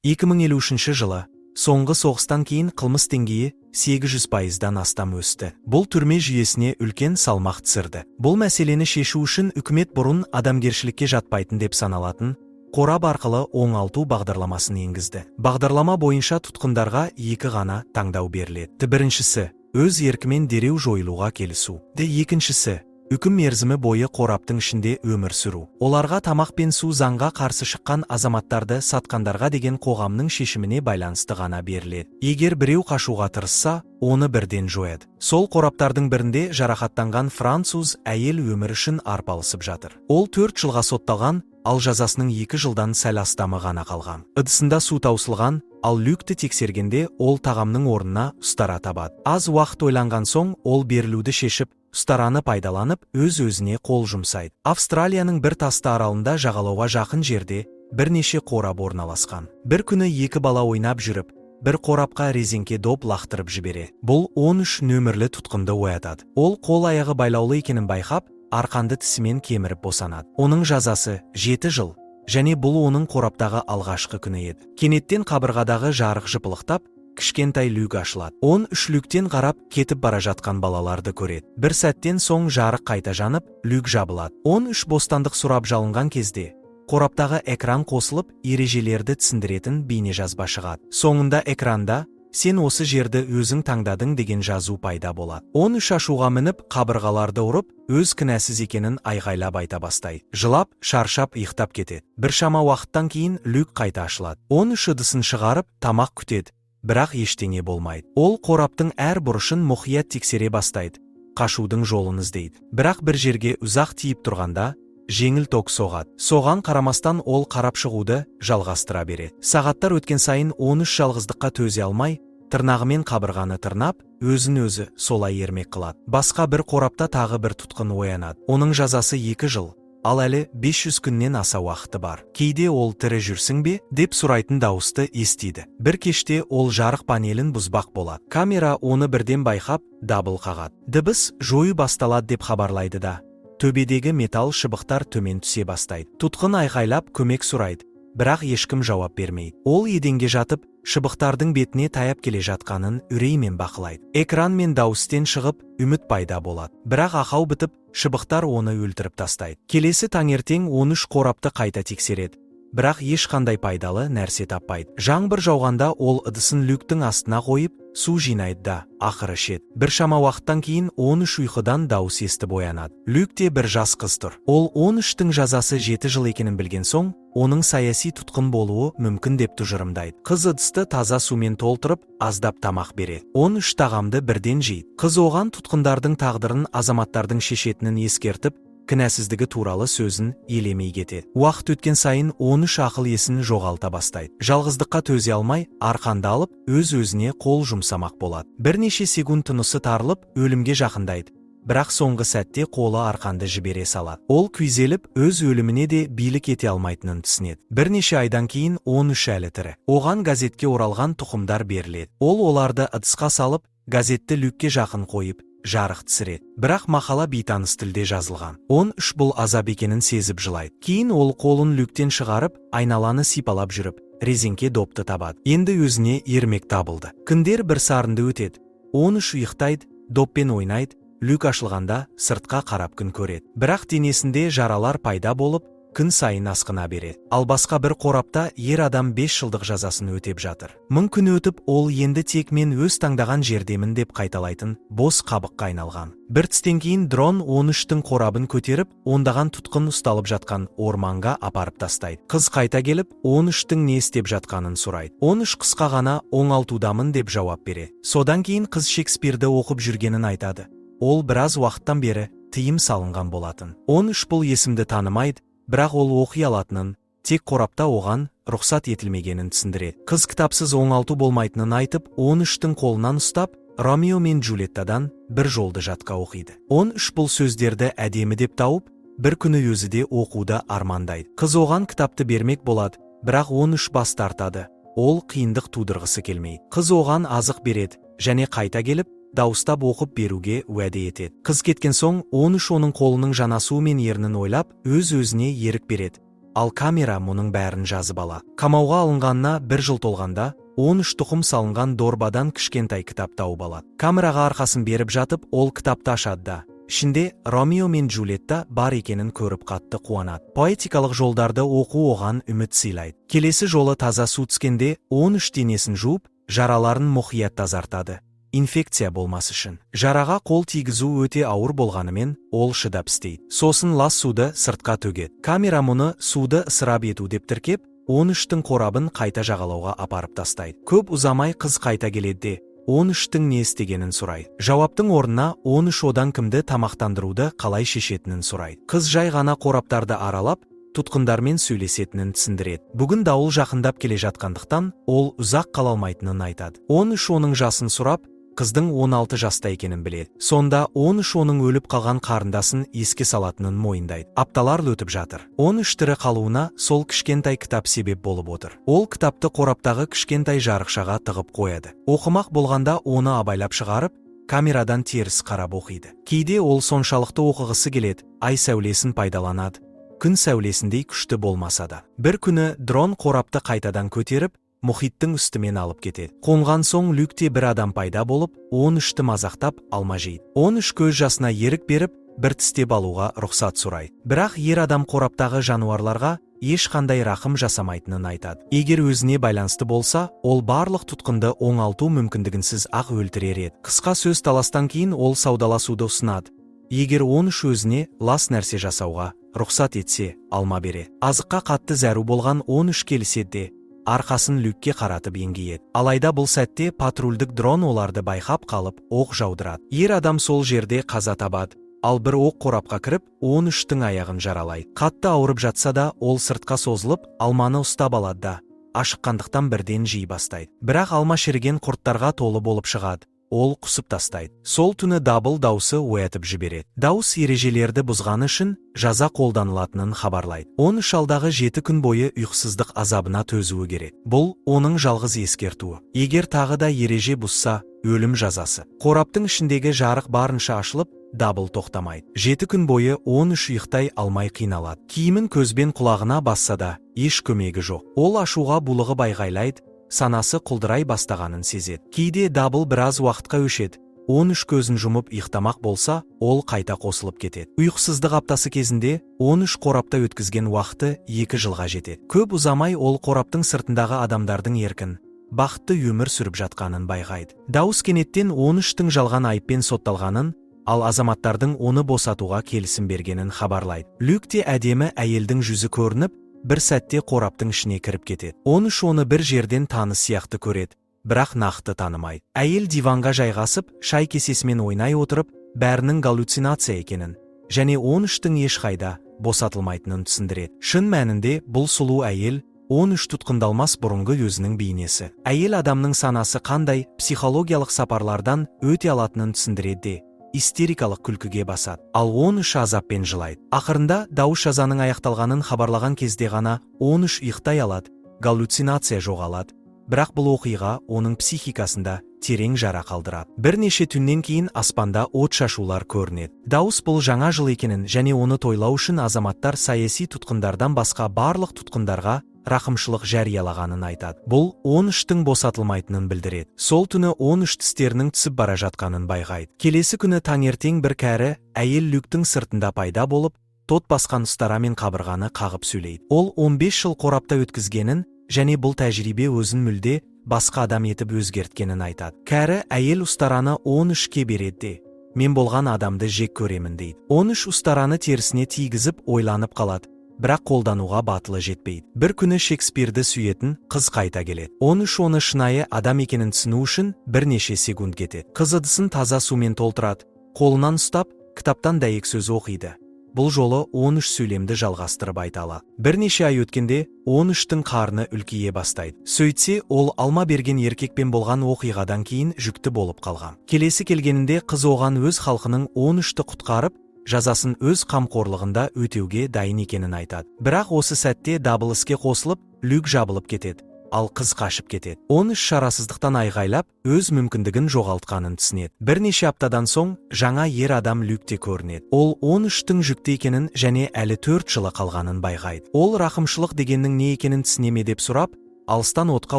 2053 жылы соңғы соғыстан кейін қылмыс деңгейі 800%-дан астам өсті. Бұл түрме жүйесіне үлкен салмақ түсірді. Бұл мәселені шешу үшін үкімет бұрын адамгершілікке жатпайтын деп саналатын қорап арқылы оңалту бағдарламасын енгізді. Бағдарлама бойынша тұтқындарға екі ғана таңдау беріледі. Біріншісі – өз еркімен дереу жойылуға келісу. Екіншісі – үкім мерзімі бойы қораптың ішінде өмір сүру. Оларға тамақ пен су заңға қарсы шыққан азаматтарды сатқандарға деген қоғамның шешіміне байланысты ғана беріледі. Егер біреу қашуға тырысса, оны бірден жояды. Сол қораптардың бірінде жарақаттанған француз әйел өмір үшін арпалысып жатыр. Ол 4 жылға сотталған, ал жазасының 2 жылдан сәл астамы ғана қалған. Ыдысында су таусылған, ал люкті тексергенде ол тағамның орнына ұстара табады. Аз уақыт ойланған соң, ол берілуді шешіп, ұстараны пайдаланып, өз-өзіне қол жұмсайды. Австралияның бір тасты аралында, жағалауға жақын жерде бірнеше қорап орналасқан. Бір күні екі бала ойнап жүріп, бір қорапқа резеңке доп лақтырып жібереді. Бұл 13 нөмірлі тұтқынды оятады. Ол қол аяғы байлаулы екенін байқап, арқанды тісімен кеміріп босанады. Оның жазасы 7 жыл және бұл оның қораптағы алғашқы күні еді. Кенеттен қабырғадағы жарық жыпылықтап, кішкентай люк ашылады. 13 люктен қарап, кетіп бара жатқан балаларды көреді. Бір сәттен соң жарық қайта жанып, люк жабылады. 13 бостандық сұрап жалынған кезде қораптағы экран қосылып, ережелерді түсіндіретін бейнежазба шығады. Соңында экранда «Сен осы жерді өзің таңдадың» деген жазу пайда болады. 13 ашуға мініп, қабырғаларды ұрып, өз кінәсіз екенін айғайлап айта бастайды. Жылап, шаршап, ұйықтап кетеді. Біршама уақыттан кейін люк қайта ашылады. 13 ыдысын шығарып, тамақ күтеді, бірақ ештеңе болмайды. Ол қораптың әр бұрышын мұқият тексере бастайды, қашудың жолын іздейді. Бірақ бір жерге ұзақ тиіп тұрғанда жеңіл ток соғады. Соған қарамастан, ол қарап шығуды жалғастыра береді. Сағаттар өткен сайын 13 жалғыздыққа төзе алмай, тырнағымен қабырғаны тырнап, өзін өзі солай ермек қылады. Басқа бір қорапта тағы бір тұтқын оянады. Оның жазасы 2 жыл, ал әлі 500 күннен аса уақыты бар. Кейде ол «Тірі жүрсің бе?» деп сұрайтын дауысты естиді. Бір кеште ол жарық панелін бұзбақ болады. Камера оны бірден байқап, дабыл қағады. «Дыбыс жою басталады» деп хабарлайды да, төбедегі металл шыбықтар төмен түсе бастайды. Тұтқын айқайлап көмек сұрайды, бірақ ешкім жауап бермейді. Ол еденге жатып, шыбықтардың бетіне таяп келе жатқанын үреймен бақылайды. Экран мен дауыстен шығып, үміт пайда болады. Бірақ ақау бітіп, шыбықтар оны өлтіріп тастайды. Келесі таңертең 13 қорапты қайта тексереді, бірақ ешқандай пайдалы нәрсе таппайды. Жаңбыр жауғанда ол ыдысын люктің астына қойып, су жинайды да, ақыры ішеді. Біршама уақыттан кейін 13 ұйқыдан дауыс естіп оянады. Люкте бір жас қыз тұр. Ол 13-тің жазасы 7 жыл екенін білген соң, оның саяси тұтқын болуы мүмкін деп тұжырымдайды. Қыз ыдысты таза сумен толтырып, аздап тамақ береді. 13 тағамды бірден жейді. Қыз оған тұтқындардың тағдырын азаматтардың шешетінін ескертіп, кінәсіздігі туралы сөзін елемей кетеді. Уақыт өткен сайын 13 ақыл есін жоғалта бастайды. Жалғыздыққа төзе алмай, арқанды алып, өз өзіне қол жұмсамақ болады. Бірнеше секунд тынысы тарылып, өлімге жақындайды, бірақ соңғы сәтте қолы арқанды жібере салады. Ол күйзеліп, өз өліміне де билік ете алмайтынын түсінеді. Бірнеше айдан кейін 13 әлі тірі. Оған газетке оралған тұқымдар беріледі. Ол оларды ыдысқа салып, газетті люкке жақын қойып, жарық түсіреді. Бірақ мақала бейтаныс тілде жазылған. 13 бұл азап екенін сезіп жылайды. Кейін ол қолын люктен шығарып, айналаны сипалап жүріп, резеңке допты табады. Енді өзіне ермек табылды. Күндер бір сарынды өтеді. 13 ұйықтайды, доппен ойнайды, люк ашылғанда сыртқа қарап күн көреді. Бірақ денесінде жаралар пайда болып, күн сайын асқына береді. Ал басқа бір қорапта ер адам 5 жылдық жазасын өтеп жатыр. 1000 күн өтіп, ол енді тек «Мен өз таңдаған жердемін» деп қайталайтын бос қабыққа айналған. Бір түстен кейін дрон 13-тің қорабын көтеріп, ондаған тұтқын ұсталып жатқан орманға апарып тастайды. Қыз қайта келіп, 13-тің не істеп жатқанын сұрайды. 13 қысқа ғана «Оңалтудамын» деп жауап береді. Содан кейін қыз Шекспирді оқып жүргенін айтады. Ол біраз уақыттан бері тыйым салынған болатын. 13 бұл есімді танымайды, бірақ ол оқи алатынын, тек қорапта оған рұқсат етілмегенін түсіндіреді. Қыз кітапсыз оңалту болмайтынын айтып, 13-тің қолынан ұстап, Ромео мен Джульеттадан бір жолды жатқа оқиды. 13 бұл сөздерді әдемі деп тауып, бір күні өзі де оқуды армандайды. Қыз оған кітапты бермек болады, бірақ 13 бас тартады. Ол қиындық тудырғысы келмейді. Қыз оған азық береді және қайта келіп, дауыстап оқып беруге уәде етеді. Қыз кеткен соң, 13 оның қолының жанасуы мен ернін ойлап, өз өзіне ерік береді. Ал камера мұның бәрін жазып алады. Қамауға алынғанына бір жыл толғанда, 13 тұқым салынған дорбадан кішкентай кітап тауып алады. Камераға арқасын беріп жатып, ол кітапты ашады да, ішінде Ромео мен Джульетта бар екенін көріп, қатты қуанады. Поэтикалық жолдарды оқу оған үміт сыйлайды. Келесі жолы таза су түскенде 13 денесін жуып, жараларын мұқият тазартады. Инфекция болмас үшін. Жараға қол тигізу өте ауыр болғанымен, ол шыдап істейді. Сосын лас суды сыртқа төгеді. Камера мұны суды ысырап ету деп тіркеп, 13-тің қорабын қайта жағалауға апарып тастайды. Көп ұзамай қыз қайта келеді де, 13-тің не істегенін сұрайды. Жауаптың орнына 13 одан кімді тамақтандыруды қалай шешетінін сұрайды. Қыз жай ғана қораптарды аралап, тұтқындармен сөйлесетінін түсіндіреді. Бүгін дауыл жақындап келе жатқандықтан, ол ұзақ қала алмайтынын айтады. 13 оның жасын сұрап, қыздың 16 жаста екенін біледі. Сонда 13 оның өліп қалған қарындасын еске салатынын мойындайды. Апталар өтіп жатыр. 13 тірі қалуына сол кішкентай кітап себеп болып отыр. Ол кітапты қораптағы кішкентай жарықшаға тығып қояды. Оқымақ болғанда оны абайлап шығарып, камерадан теріс қарап оқиды. Кейде ол соншалықты оқығысы келеді, ай сәулесін пайдаланады. Күн сәулесіндей күшті болмаса да. Бір күні дрон қорапты қайтадан көтеріп, мұхиттың үстімен алып кетеді. Қонған соң люкте бір адам пайда болып, 13-ті мазақтап, алма жейді. 13 көз жасына ерік беріп, бір тістеп алуға рұқсат сұрайды. Бірақ ер адам қораптағы жануарларға ешқандай рақым жасамайтынын айтады. Егер өзіне байланысты болса, ол барлық тұтқынды оңалту мүмкіндігінсіз ақ өлтірер еді. Қысқа сөз таластан кейін ол саудаласуды ұсынады. Егер 13 өзіне лас нәрсе жасауға рұқсат етсе, алма береді. Азыққа қатты зәру болған 13 келіседі де, арқасын люкке қаратып еңкейеді. Алайда бұл сәтте патрульдік дрон оларды байқап қалып, оқ жаудырады. Ер адам сол жерде қаза табады, ал бір оқ қорапқа кіріп, 13-тің аяғын жаралайды. Қатты ауырып жатса да, ол сыртқа созылып, алманы ұстап алады да, ашыққандықтан бірден жей бастайды. Бірақ алма шіріген құрттарға толы болып шығады. Ол құсып тастайды. Сол түні дабыл даусы оятып жібереді. Дауыс ережелерді бұзғаны үшін жаза қолданылатынын хабарлайды. 13 алдағы 7 күн бойы ұйқысыздық азабына төзуі керек. Бұл оның жалғыз ескертуі. Егер тағы да ереже бұзса, өлім жазасы. Қораптың ішіндегі жарық барынша ашылып, дабыл тоқтамайды. 7 күн бойы 13 ұйықтай алмай қиналады. Киімін көзбен құлағына басса да, еш көмегі жоқ. Ол ашуға булығып айғайлайды, санасы құлдырай бастағанын сезеді. Кейде дабыл біраз уақытқа өшеді. 13 көзін жұмып ұйықтамақ болса, ол қайта қосылып кетеді. Ұйқысыздық аптасы кезінде 13 қорапта өткізген уақыты 2 жылға жетеді. Көп ұзамай ол қораптың сыртындағы адамдардың еркін, бақытты өмір сүріп жатқанын байқайды. Дауыс кенеттен 13-тің жалған айыппен сотталғанын, ал азаматтардың оны босатуға келісім бергенін хабарлайды. Люкте әдемі әйелдің жүзі көрініп, бір сәтте қораптың ішіне кіріп кетеді. 13 оны бір жерден таныс сияқты көреді, бірақ нақты танымайды. Әйел диванға жайғасып, шай кесесімен ойнай отырып, бәрінің галлюцинация екенін және 13-тің ешқайда босатылмайтынын түсіндіреді. Шын мәнінде бұл сұлу әйел 13 тұтқындалмас бұрынғы өзінің бейнесі. Әйел адамның санасы қандай психологиялық сапарлардан өте алатынын түсіндіреді де, истерикалық күлкіге басады. Ал 13 азаппен жылайды. Ақырында дауыс жазаның аяқталғанын хабарлаған кезде ғана 13 ұйықтай алады, галлюцинация жоғалады. Бірақ бұл оқиға оның психикасында терең жара қалдырады. Бірнеше түннен кейін аспанда от шашулар көрінеді. Дауыс бұл жаңа жыл екенін және оны тойлау үшін азаматтар саяси тұтқындардан басқа барлық тұтқындарға рақымшылық жариялағанын айтады. Бұл 13-тің босатылмайтынын білдіреді. Сол түні 13 тістерінің түсіп бара жатқанын байқайды. Келесі күні таңертең бір кәрі әйел люктің сыртында пайда болып, тот басқан ұстарамен қабырғаны қағып сөйлейді. Ол 15 жыл қорапта өткізгенін және бұл тәжірибе өзін мүлде басқа адам етіп өзгерткенін айтады. Кәрі әйел ұстараны 13-ке береді де, «Мен болған адамды жек көремін», – дейді. 13 ұстараны терісіне тигізіп ойланып қалады, бірақ қолдануға батылы жетпейді. Бір күні Шекспирді сүйетін қыз қайта келеді. 13 оны шынайы адам екенін түсіну үшін бірнеше секунд кетеді. Қыз ыдысын таза сумен толтырады, қолынан ұстап, кітаптан дәйек сөз оқиды. Бұл жолы 13 сөйлемді жалғастырып айта алады. Бірнеше ай өткенде 13-тің қарны үлкейе бастайды. Сөйтсе, ол алма берген еркекпен болған оқиғадан кейін жүкті болып қалған. Келесі келгенінде қыз оған өз халқының 13-ті құтқарып, жазасын өз қамқорлығында өтеуге дайын екенін айтады. Бірақ осы сәтте дабыл іске қосылып, люк жабылып кетеді. Ал қыз қашып кетеді. 13 шарасыздықтан айғайлап, өз мүмкіндігін жоғалтқанын түсінеді. Бірнеше аптадан соң жаңа ер адам люкте көрінеді. Ол 13-тің жүкті екенін және әлі 4 жылы қалғанын байқайды. Ол рақымшылық дегеннің не екенін түсіне ме деп сұрап, алыстан отқа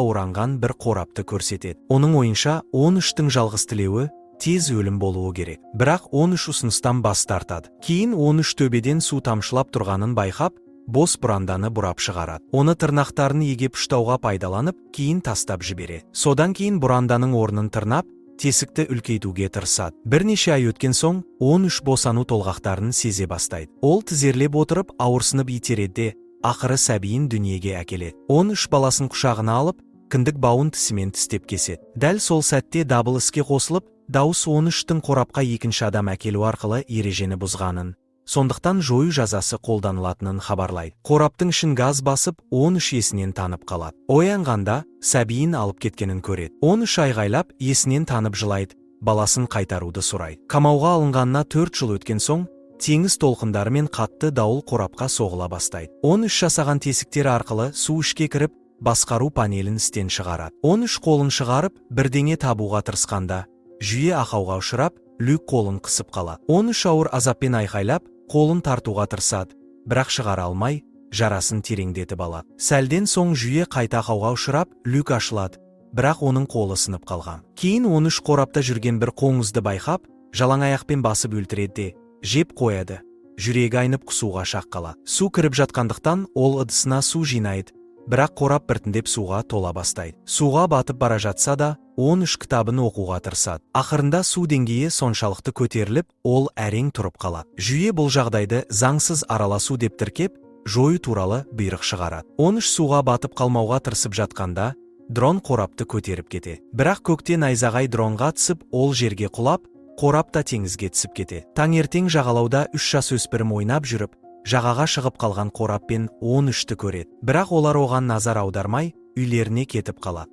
оранған бір қорапты көрсетеді. Оның ойынша, 13-тің жалғыз тілеуі тез өлім болуы керек. Бірақ 13 ұсыныстан бас тартады. Кейін 13 төбеден су тамшылап тұрғанын байқап, бос бұранданы бұрап шығарады. Оны тырнақтарын егеп ұштауға пайдаланып, кейін тастап жібереді. Содан кейін бұранданың орнын тырнап, тесікті үлкейтуге тырысады. Бірнеше ай өткен соң 13 босану толғақтарын сезе бастайды. Ол тізерлеп отырып, ауырсынып итереді де, ақыры сәбиін дүниеге әкеледі. 13 баласын құшағына алып, кіндік бауын тісімен тістеп кеседі. Дәл сол сәтте дабыл іске қосылып, дауыс 13-тің қорапқа екінші адам әкелу арқылы ережені бұзғанын, сондықтан жою жазасы қолданылатынын хабарлайды. Қораптың ішін газ басып, 13 есінен танып қалады. Оянғанда сәбиін алып кеткенін көреді. 13 айғайлап, есінен танып жылайды, баласын қайтаруды сұрайды. Қамауға алынғанына 4 жыл өткен соң, теңіз толқындары мен қатты дауыл қорапқа соғыла бастайды. 13 жасаған тесіктер арқылы су ішке кіріп, басқару панелін істен шығарады. 13 қолын шығарып, бірдеңе табуға тырысқанда, жүйе ақауға ұшырап, люк қолын қысып қалады. 13 ауыр азаппен айқайлап, қолын тартуға тырысады, бірақ шығара алмай, жарасын тереңдетіп алады. Сәлден соң жүйе қайта ақауға ұшырап, люк ашылады, бірақ оның қолы сынып қалған. Кейін 13 қорапта жүрген бір қоңызды байқап, жалаң аяқпен басып өлтіреді де, жеп қояды. Жүрегі айнып, құсуға шақ қалады. Су кіріп жатқандықтан, ол ыдысына су жинайды, бірақ қорап біртіндеп суға тола бастайды. Суға батып бара жатса да, 13 кітабын оқуға тырысады. Ақырында су деңгейі соншалықты көтеріліп, ол әрең тұрып қалады. Жүйе бұл жағдайды заңсыз араласу деп тіркеп, жою туралы бұйрық шығарады. 13 суға батып қалмауға тырысып жатқанда, дрон қорапты көтеріп кетеді. Бірақ көкте найзағай дронға түсіп, ол жерге құлап, қорап та теңізге түсіп кетеді. Таңертең жағалауда үш жасөспірім ойнап жүріп, жағаға шығып қалған қорап пен 13-ті көреді. Бірақ олар оған назар аудармай, үйлеріне кетіп қалады.